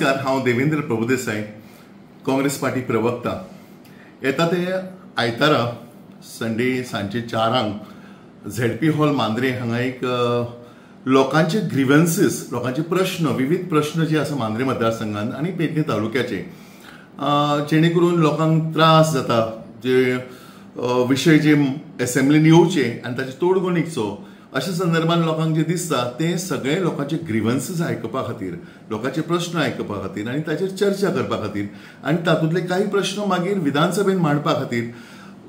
नमस्कार, हांव देवेंद्र प्रभुदेसाय, काँग्रेस पार्टी प्रवक्ता। येता ते आयतारा संडे सांजे 4 झेडपी हॉल मांद्रे हांगा एक लोकांचे ग्रीवन्सीस, लोकांचे प्रश्न, विविध प्रश्न जे आसा मांद्रे मतदारसंघात आनी पेडणे तालुक्याचे, जेणे करून लोकांक त्रास जाता, जे विशय जे असेंब्लीन येवचे आनी ताचे तोडगो निघचो अशा संदर्भात लोकांक जे दिसता ते सगळे लोकांचे ग्रीवन्सीस आयकुपा खातीर, लोकांचे प्रश्न आयकुपा खातीर आनी ताचेर चर्चा करपा खातीर आनी तातूंतले काही प्रश्न मागीर विधानसभेन मांडपा खातीर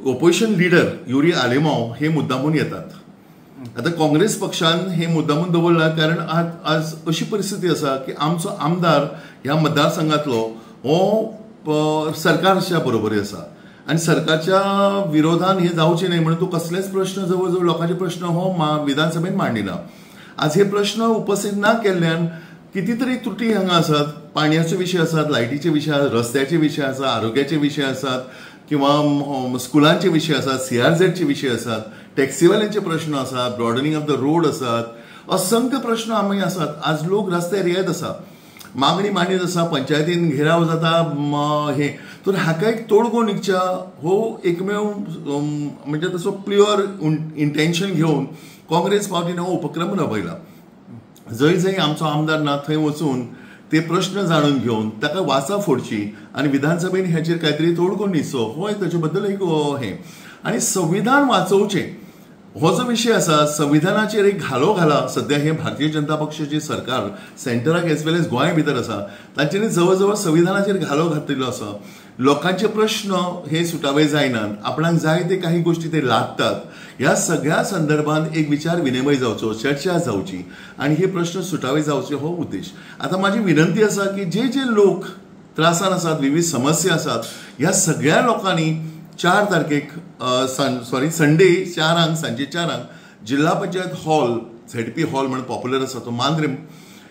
ओपोजिशन लिडर युरी आलेमाव हे मुद्दामून येतात। आता काँग्रेस पक्षान हे मुद्दामून दवरला कारण आज अशी परिस्थिती आसा की आमचो आमदार ह्या मतदारसंघातलो हो सरकारच्या बरोबरी आसा आनी सरकारच्या विरोधान हे जावचे न्हय म्हणून तो कसलेच प्रश्न, जवळ जवळ लोकांचे प्रश्न हो विधानसभेन मांडिना। आज हे प्रश्न उपस्थित ना केल्ल्यान किती तरी त्रुटी हांगा आसात। पाणयाचे विशय आसात, लायटीचे विशय आसात, रस्त्याचे विशय आसात, आरोग्याचे विशय आसात किंवा स्कुलांचे विशय आसात, सीआरझेडचे विशय आसात, टॅक्सीवाल्यांचे प्रश्न आसात, ब्रॉडनिंग ऑफ the road आसात, असंख्य प्रश्न आमी आसात। आज लोक रस्त्यार येत आसा, मागणी मांडीत आसा, पंचायतीन घेराव जाता, हे तर हाका एक तोडगो निघच्या हो एकमेव म्हणजे तसो क्लियर इंटेन्शन घेवन काँग्रेस पार्टीन हो उपक्रम राबयला। जंय जंय आमचो आमदार ना थंय वचून ते प्रश्न जाणून घेवन ताका वाचा फोडची आनी विधानसभेन हेचेर कांय तरी तोडगो निघचो हो ताचे बद्दल एक हें। आनी संविधान वाचोवचें हो जो विशय आसा, संविधानाचेर एक घालो घाला सद्या हे भारतीय जनता पक्षाचे सरकार सेंटराक एज वेल एज गोंय भितर आसा तांच्यांनी जवळ जवळ संविधानाचेर घालो घातिल्लो आसा। लोकांचे प्रश्न हे सुटावे जायनात, आपणाक जाय ते काही गोष्टी ते लादतात। ह्या सगळ्या संदर्भात एक विचार विनिमय जावचो, चर्चा जावची आनी हे प्रश्न सुटावे जावचे हो उद्देश। आतां म्हाजी विनंती आसा की जे जे लोक त्रासान आसात, विविध समस्या आसात, ह्या सगळ्या लोकांनी 4 तारखेक सॉरी संडे 4 सांजे 4 जिल्हा पंचायत हॉल, झेडपी हॉल म्हणून पॉप्युलर आसा तो मांद्रे,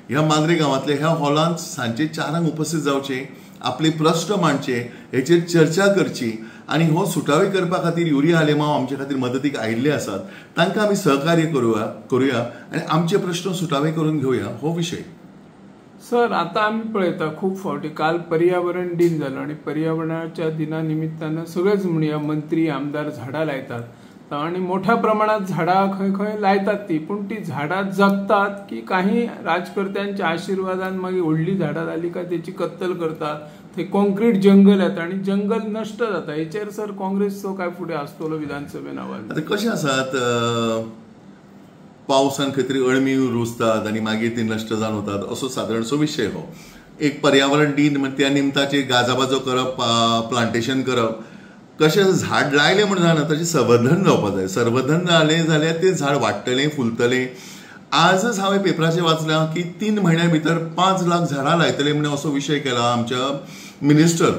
ह्या मांद्रे गांवांतले ह्या हॉलांत सांजे 4 उपस्थित जावचे, आपले प्रश्न मांडचे, हेचेर चर्चा करची आनी हो सुटावे करपा खातीर युरी आलेमाव आमचे खातीर मदतीक आयिल्ले आसात, तांकां आमी सहकार्य करुया आनी आमचे प्रश्न सुटावे करून घेवया हो विशय। सर, आता आमी पळयता खूब फावटी काल पर्यावरण दिन जालो आनी पर्यावरणाच्या दिना निमित्तान सगळेच म्हणया मंत्री आमदार झाडां लायतात आनी मोठ्या प्रमाणात झाडां खंय खंय लायतात ती, पूण ती झाडां जगतात की काही राजकर्त्यांच्या आशीर्वादान मागीर व्हडली झाडां जाली काय तेची कत्तल करतात, थंय कॉन्क्रीट जंगल येता आनी जंगल नश्ट जाता। हेचेर सर काँग्रेसचो काय फुडें आसतलो विधानसभेन आवाज? आतां कशें आसात, पावसान खंय तरी अळमी रुजतात आनी मागीर ती नश्ट जावन वतात असो सादारणसो विशय हो। एक पर्यावरण दिन म्हण त्या निमताचेर गाजाबाजो करप, प्लांटेशन करप, कशें झाड लायलें म्हण जायना, ताचें संवर्धन जावपा जाय। संवर्धन जालें जाल्यार तें झाड वाडटलें, फुलतलें। आजच हांवें पेपराचेर वाचलां की 3 म्हयन्या भितर 5 लाख झाडां लायतले म्हण असो विशय केला आमच्या मिनिस्टर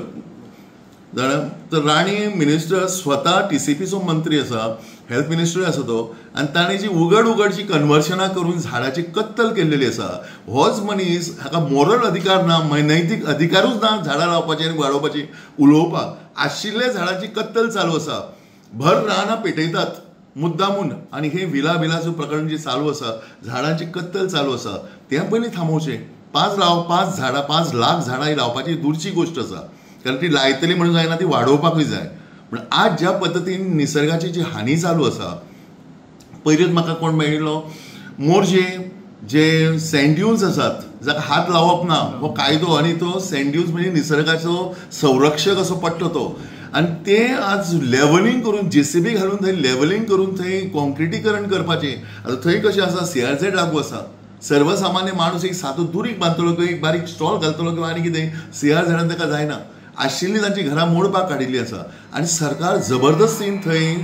जाणा। तर राणे मिनिस्टर स्वता टीसीपीचो मंत्री आसा, हेल्थ मिनिस्टर आसा तो, आनी ताणें जी उगड उगडची कन्वर्शनां करून झाडाची कत्तल केल्लेली आसा, होच मनीस हाका मोरल अधिकार ना, नैतीक अधिकारूच ना झाडां लावपाची आनी वाडोवपाची उलोवपाक। आशिल्ल्या झाडांची कत्तल चालू आसा, भर रानां पेटयतात मुद्दामून आनी हे विला विलाचो प्रकरण जे चालू आसा, झाडांची कत्तल चालू आसा, तें पयलीं थांबोवचें। 5 लाख झाडां ही लावपाची दूरची गोश्ट आसा, कारण ती लायतली म्हणून जायना, ती वाडोवपाकूय जाय। पूण आज ज्या पद्दतीन निसर्गाची जी हानी चालू आसा, पयलींच म्हाका कोण मेळिल्लो मोरजे जे सँड ड्यून्स आसात जाका हात लावप ना हो कायदो, आनी तो सँड ड्यून्स म्हणजे निसर्गाचो संरक्षक असो पडटा तो, आनी ते आज लेवलिंग करून जेसीबी घालून थंय लेवलिंग करून थंय कॉन्क्रिटीकरण करपाचें। आतां थंय कशें आसा, सीआरझेड लागू आसा, सर्वसामान्य माणूस एक सातो दुरीग बांदतलो किंवा एक बारीक स्टॉल घालतलो किंवा आनी कितें, सीआरझेडान ताका जायना। आशिल्ली तांची घरां मोडपाक काडिल्ली आसा आनी सरकार जबरदस्तीन थंय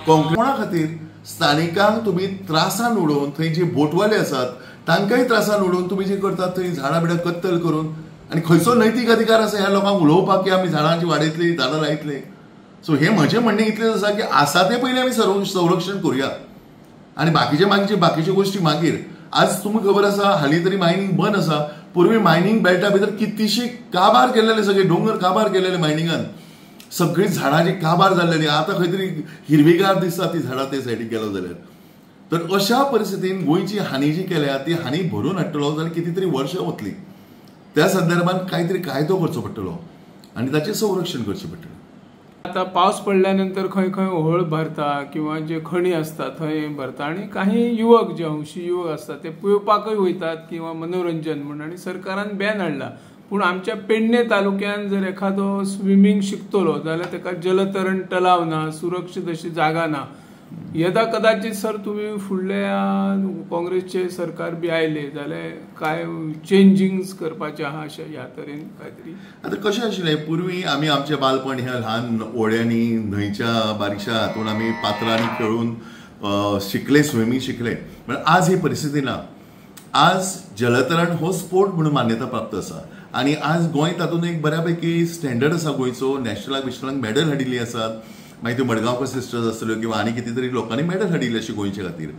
कोणा खातीर स्थानिकांक तुमी त्रासान उडोवन, थंय जे बोटवाले आसात तांकांय त्रासान उडोवन तुमी जे करतात थंय झाडां बिडां कत्तल करून, आनी खंयचो नैतीक अधिकार आसा ह्या लोकांक उलोवपाक की आमी झाडांची वाडयतली, झाडां लायतली? सो हें म्हजें म्हणणें इतलेंच आसा की आसा तें पयलीं आमी संरक्षण करुया आनी बाकीचे मागीर बाकीच्यो गोश्टी मागीर। आज तुमकां खबर आसा हालीं तरी मायनींग बंद आसा, पूर्वी मायनींग बेल्टा भितर कितलीशी काबार केलेले, सगळे दोंगर काबार केलेले मायनिंगान, सगळी झाडांची काबार जाल्लेली, आतां खंय तरी हिरवीगार दिसता ती झाडां ते सायडीक गेलो जाल्यार। तर अशा परिस्थितीन गोंयची हानी जी केल्या ती हानी भरून हाडटलो जाल्यार किती तरी वर्षां वतली। त्या संदर्भात कांय तरी कायदो करचो पडटलो आनी ताचें संरक्षण करचें पडटलें. आता पावस पडल्यानंतर खंय खंय होळ भरता किंवा जे खणी असतात थंय भरता आणि काही युवक जे हौशी युवक असतात ते पिवपाकय वयतात किंवा मनोरंजन म्हणून, आणि सरकारान बॅन हाडला. पूण आमच्या पेडणे तालुक्यान जर एखादो स्विमींग शिकतलो जाल्यार ताका जलतरण तलाव ना, सुरक्षीत अशी जागा ना. यदा कदाचित सर तुम्ही फुडल्या काँग्रेसचे सरकार बी आयले जाल्यार काय चेंजिंग्स करपाचे आहा अशें ह्या तरेन कांयतरी? आतां कशें आशिल्लें, पूर्वी आमी आमचें बालपण ह्या ल्हान ओड्यांनी, न्हंयच्या बारीकशा हातून आमी पात्रांनी खेळून शिकले, स्विमींग शिकले. पण आज ही परिस्थिती ना. आज जलतरण हो स्पोर्ट म्हणून मान्यता प्राप्त आसा आनी आज गोंय तातूंत एक बऱ्या पैकी स्टँडर्ड आसा. गोंयचो नॅशनलाक बिशनलाक मॅडल हाडिल्ली आसात. मागीर त्यो मडगांवकर सिस्टर्स आसल्यो किंवा आनी कितें तरी लोकांनी मॅडल हाडिल्ली अशी गोंयचे खातीर.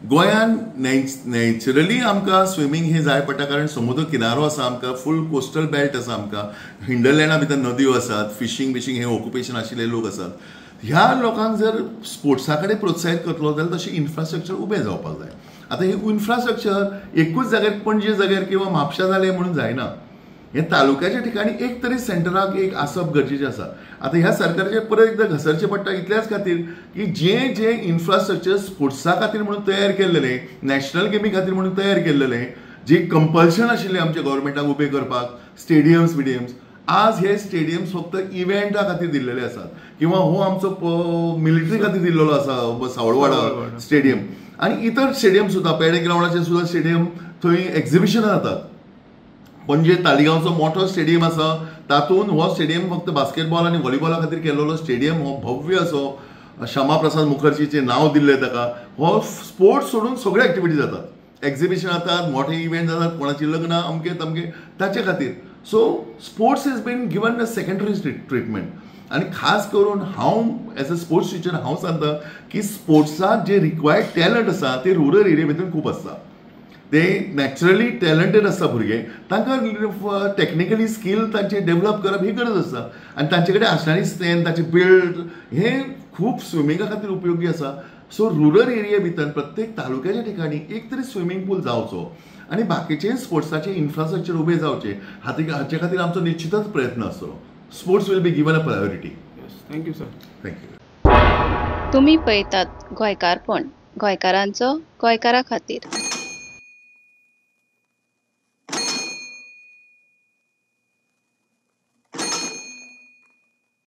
गोंयान नॅचरली आमकां स्विमींग हें जाय पडटा, कारण समुद्र किनारो आसा आमकां, फूल कोस्टल बेल्ट आसा आमकां, हिंडरलँडा भितर नदयो आसात, फिशींग बिशींग हें ऑक्युपेशन आशिल्ले लोक आसात. ह्या लोकांक जर स्पोर्ट्सा कडेन प्रोत्साहीत करतलो जाल्यार तशें इन्फ्रास्ट्रक्चर उबें जावपाक जाय. आतां हें इन्फ्रास्ट्रक्चर एकूच जाग्यार, पणजे जाग्यार किंवा म्हापशा जालें म्हणून जायना. हे तालुक्याच्या ठिकाणी एक तरी सेंटराक एक आसप गरजेचें आसा. आतां ह्या सरकाराचें परत एकदां घसरचें पडटा इतल्याच खातीर की जे जे इन्फ्रास्ट्रक्चर स्पोर्ट्सा खातीर म्हणून तयार केल्लेलें, नॅशनल गेमी खातीर म्हणून तयार केल्लेलें, जे कंपल्शन आशिल्लें आमच्या गव्हर्मेंटाक उबें करपाक स्टेडियम्स बिडियम्स, आज हे स्टेडियम्स फक्त इव्हेंटा खातीर दिल्लेले आसात किंवा हो आमचो मिलिटरी खातीर दिल्लेलो आसा सावळवाडा स्टेडियम आनी इतर स्टेडियम सुद्दां, पेडे ग्रावंडाचेर सुद्दां स्टेडियम थंय एक्झिबिशनां जातात. पणजे तालिगांवचो मोठो स्टेडियम आसा, तातूंत हो स्टेडियम फक्त बास्केटबॉल आनी व्हॉलीबॉला खातीर केल्लो स्टेडियम हो भव्य असो, श्यामा प्रसाद मुखर्जीचें नांव दिल्लें ताका. हो स्पोर्ट्स सोडून सगळे एक्टिविटी जातात, एक्झिबिशन जातात, मोठे इव्हेंट जातात, कोणाची लग्नां अमके तमके ताचे खातीर. So sports is been given a secondary treatment. आनी खास करून हांव एज अ स्पोर्ट्स टिचर हांव सांगता की स्पोर्ट्साक जे रिक्वायर्ड टॅलंट आसा ते रुरल एरिया भितर खूब आसता. ते नॅचरली टॅलंटेड आसता भुरगे, तांकां टॅक्निकली स्कील तांचे डेव्हलप करप ही गरज आसता आनी तांचे कडेन आसणारी स्ट्रेंथ, तांचे बिल्ड हे खूब स्विमिंगा खातीर उपयोगी आसा. सो रुरल एरिया भितर प्रत्येक तालुक्याच्या ठिकाणी एक तरी स्विमींग पूल जावचो आनी बाकीचे स्पोर्ट्साचे इन्फ्रास्ट्रक्चर उबें जावचें हाचे खातीर आमचो निश्चितच प्रयत्न आसतलो. Sports will be given a priority. Thank you sir. Thank you. तुमी पळयतात गोंयकारपण, गोंयकारांचो गोंयकारा खातीर.